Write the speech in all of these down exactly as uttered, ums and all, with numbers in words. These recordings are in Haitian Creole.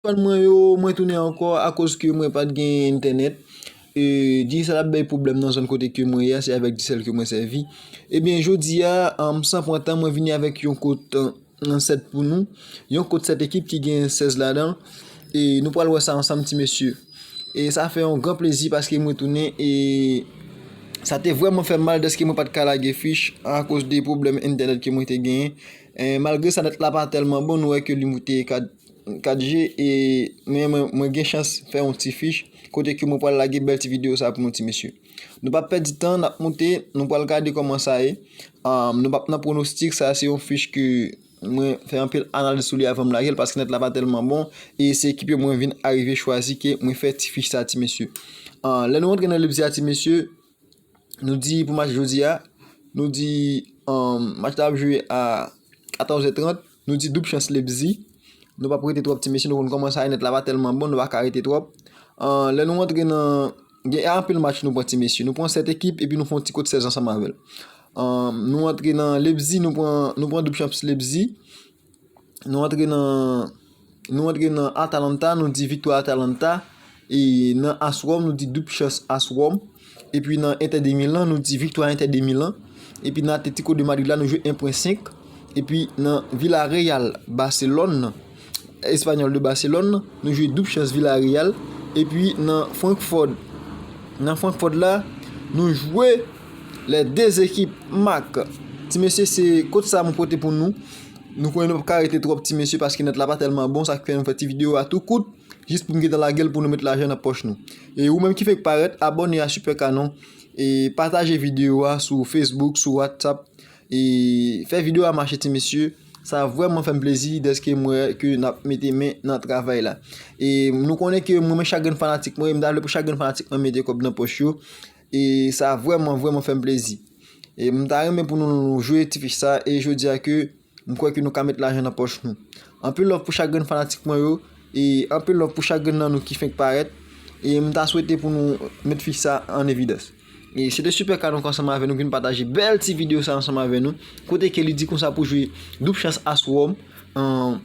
Fan mwen yo, mwen tounen ankò akoz ke mwen pa t gen entènèt. E, Digicel ap bay pwoblèm nan zòn kote ke mwen ye a, se avèk Digicel ke mwen sèvi. Ebyen, jodi a, um, san pran tan, mwen vini avèk yon kot, uh, sèt pou nou. Yon kot sèt ekip ki gen sèz ladan. E nou pral wè sa ansanm, ti mesye. E sa fè yon gran plezi paske mwen tounen e sa te vrèman fè m mal dèske mwen pa t ka lage fich akoz de pwoblèm entènèt ke mwen te genyen. E malgre sa, nèt la pa tèlman bon, nou wè ke li moute kat kat G, e, men mwen, mwen gen chans fè yon ti fich kote ke mwen pral lage bèl ti videyo sa pou nou, ti mesye. Nou p ap pèdi tan, n ap moute, nou pral gade kòman sa ye. Um, nou p ap nan pwonostik, sa se yon fich ke mwen fè anpil analiz sou li avan m lage l, paske nèt la pa tèlman bon, e se ekip yo mwen vin arive chwazi ke mwen fè ti fich sa, ti mesye. Uh, lè nou antre nan Leipzig a, ti mesye, nou di pou match jodi a, nou di, um, match la ap jwe a katòz è trant, nou di doub chans Leipzig. Nou p ap rete twòp, ti mesye, nou konn kòman sa ye, nèt la pa tèlman bon, nou pa ka rete twòp. Uh, lè nou antre nan, gen anpil match nou pran, ti mesye. Nou pran sèt ekip epi nou fè yon ti kot sèz ansanm avè l. Um, nou antre nan Leipzig, nou pran, nou pran doub chans Leipzig. Nou antre nan, nou antre nan Atalanta, nou di viktwa Atalanta. E nan AS Rome, nou di doub chans AS Rome. Epi nan Inter de Milan, nou di viktwa Inter de Milan. Epi nan Atletico de Madrid la, nou jwe en pwen senk. Epi nan Villarreal Barcelone, Espanyòl de Barcelone, nou jwe doub chans Villarreal. Epi nan Francfort, nan Francfort la, nou jwe les deux équipes marquent. Ti mesye, se kot sa mwen pote pou nou. Nou konnen nou p ap ka rete twòp, ti mesye, paske nèt la pa tèlman bon, sa k fè nou fè ti videyo a tou kout, jis pou n gentan lage l pou nou met lajan nan pòch nou. E ou menm ki fenk parèt, abòne a Super Canon, e pataje videyo a sou Facebook, sou WhatsApp, e fè videyo a mache, ti mesye. Sa vrèman fè m plezi dèske m wè ke n ap mete men nan travay la. E nou konnen ke mwen, men chak grenn fanatik mwen, e m ta vle pou chak grenn fanatik mwen mete kòb nan pòch yo. E sa vrèman, vrèman fè m plezi. E m ta renmen pou nou jwe ti fich sa, e jodi a ke m kwè ke nou ka met lajan nan pòch nou. Anpil love pou chak grenn fanatik mwen yo, e anpil love pou chak grenn nan nou ki fenk parèt, e m ta swete pou nou met fich sa an evidans. E se te Super Canon k ansanm avè nou, ki vin pataje bèl ti videyo sa ansanm avè nou, kote ke li di konsa pou jwe doub chans AS Rome, an,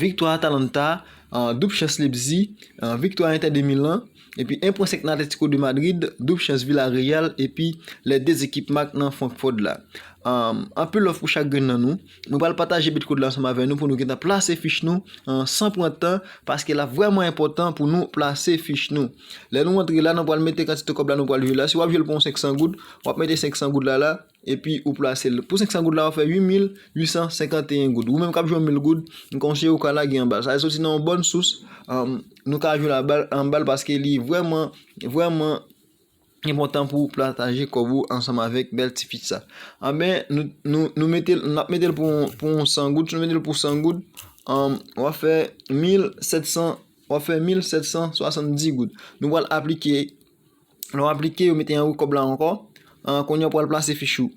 viktwa Atalanta, an, doub chans Leipzig, an, viktwa Inter de Milan, epi en pwen senk nan Atletico de Madrid, doub chans Villarreal, epi les deux équipes marquent nan Francfort la. An, anpil love pou chak grenn nan nou. Nou pral pataje bet kod la ansanm avè nou pou nou gentan plase fich nou, an, san pran tan, paske l ap vrèman enpòtan pou nou plase fich nou. Lè nou antre la, nou pral mete kantite kòb la nou pral jwe la. Si w ap jwe l pou yon senk san goud, w ap mete senk san goud la la, epi ou plase l. Pou senk san goud la, w ap fè uit mil uit san senkanteyen goud. Ou menm k ap jwe yon mil goud, m konseye w ka lage anba l. Sa soti nan yon bòn sous, an, nou ka jwe anba l, anba l paske li vrèman, vrèman enpòtan pou w pataje kòb ou ansanm avèk bèl ti fich sa. Anben, nou, nou, nou mete l, n ap mete l pou, pou yon san goud. Si nou mete l pou san goud, an, w ap fè mil sèt san, w ap fè mil sèt san swasanndis goud. Nou pral aplike, lè w aplike, yo mete anwo kòb la ankò. An, kounye a w pral plase fich ou.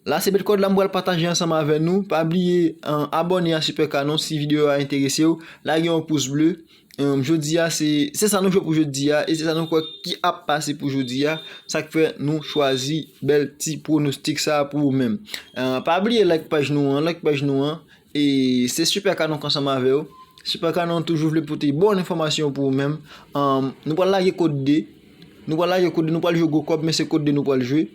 La se bet kòd la m pral pataje ansanm avè nou. Pa bliye, an, abòne a Super Canon si videyo a enterese w. Lage yon pous ble. An, jodi a, se, se sa nou jwe pou jodi a, e se sa nou kwè ki ap pase pou jodi a. Sa k fè nou chwazi bèl ti pwonostik sa pou ou menm. An, pa bliye like paj nou an, like paj nou an. E se Super Canon k ansanm avè w. Super Canon toujou vle pote bon enfòmasyon pou ou menm. An, nou pral lage kod de. Nou pral lage kod de, nou pral jwe gwo kòb, men se kod de nou pral jwe.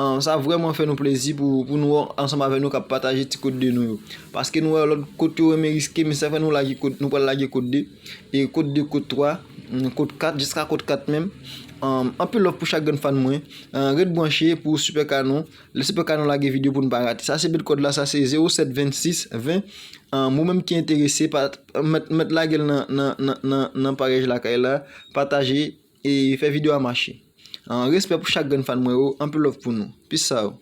An, sa vrèman fè nou plezi pou, pou nou wè ansanm avè nou k ap pataje ti kod de nou yo. Paske nou wè lòt kot yo renmen riske, men sa fè nou lage kod, nou pral lage kod de. E kod de, kod twa, mm, kod kat, jiska kod kat menm. An, anpil love pou chak grenn fan mwen. An, ret branche pou Super Canon. Lè Super Canon lage videyo pou n pa rate. Sa se bet kòd la, sa se zewo sèt vennsis ven. An, ou menm ki enterese, pa, mèt, mèt lage l nan, nan, nan, nan, nan paj lakay la, pataje e fè videyo a mache. An, respè pou chak grenn fan mwen yo, anpil love pou nou. Peace out.